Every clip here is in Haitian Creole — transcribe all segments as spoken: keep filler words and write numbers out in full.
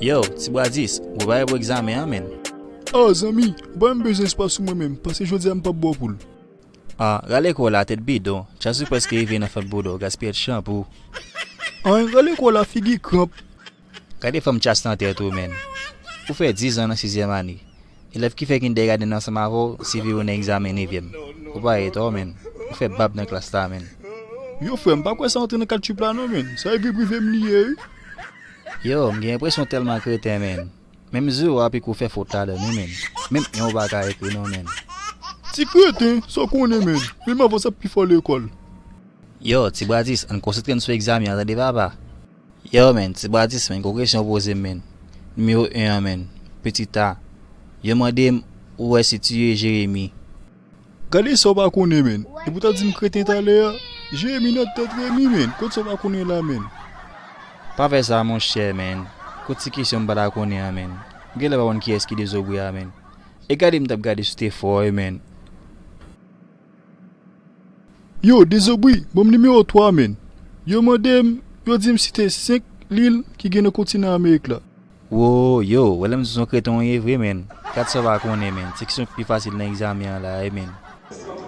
Yo, ti bwa dis, ou prepare pou egzamen an, menn? Ah, zanmi, ou pa menm bezwen espas sou mwen menm, paske jodi a m p ap ba w poul. Ah, rale kò w la, tèt bidon, chas ou prèske rive nan fant bouda w, gaspiyè chanpou. An, rale kò w la, figi kranp. Gade fòm chas nan tèt ou, menn. Ou fè diz an nan sizyèm ane. Elèv ki fè kindergarten ansanm avè w, si vire w nan egzamen nevyèm. Ou pa etò, menn. Ou fè bab nan klas la, menn. Yo, frè, m pa kwè sa antre nan kad trip la non, menn. Sa egri prive m li ye, wi. Yo, m gen enpresyon w tèlman kreten, menn. Menm zewo a piko fè fot ladan l, wi, menn. Menm en ou pa ka ekri non, menn. Ti kreten, sa w konnen, menn. Menm avè w sa pi fò lekòl. Yo, ti bwa dis, ann konsantre n sou egzamen an, tande papa. Yo, menn, ti bwa dis, menn, gon kesyon w poze m, menn. Nimewo en an, menn. Petit A. Yo mande m, ou wè si tiye Jeremi. Gade sa w pa konnen, menn. Epi w ta di m kreten talè a. Jeremi nan tèt Remi, menn. Kot sa w pa konnen la, menn? Pa fè sa, monchè, menn. Kot ti kesyon m pa ta konnen an, menn? M genlè pa konn kiyès ki Dezobri a, menn. E gade m t ap gade sou te fò, wi, menn. Yo, Dezobri, ban m nimewo twa, menn. Yo mande m, yo di m site senk lil ki gen nan kontinan Amerik la. Wo, yo, wè lè m di w se yon kreten w ye vre, menn. Gad sa w pa konnen, menn. Se kesyon ki pi fasil nan egzamen an la, wi, menn.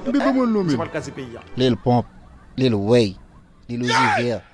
M pi bon moun non, menn. Lil Pump, Lil Wayne, Lil Uzi Vert.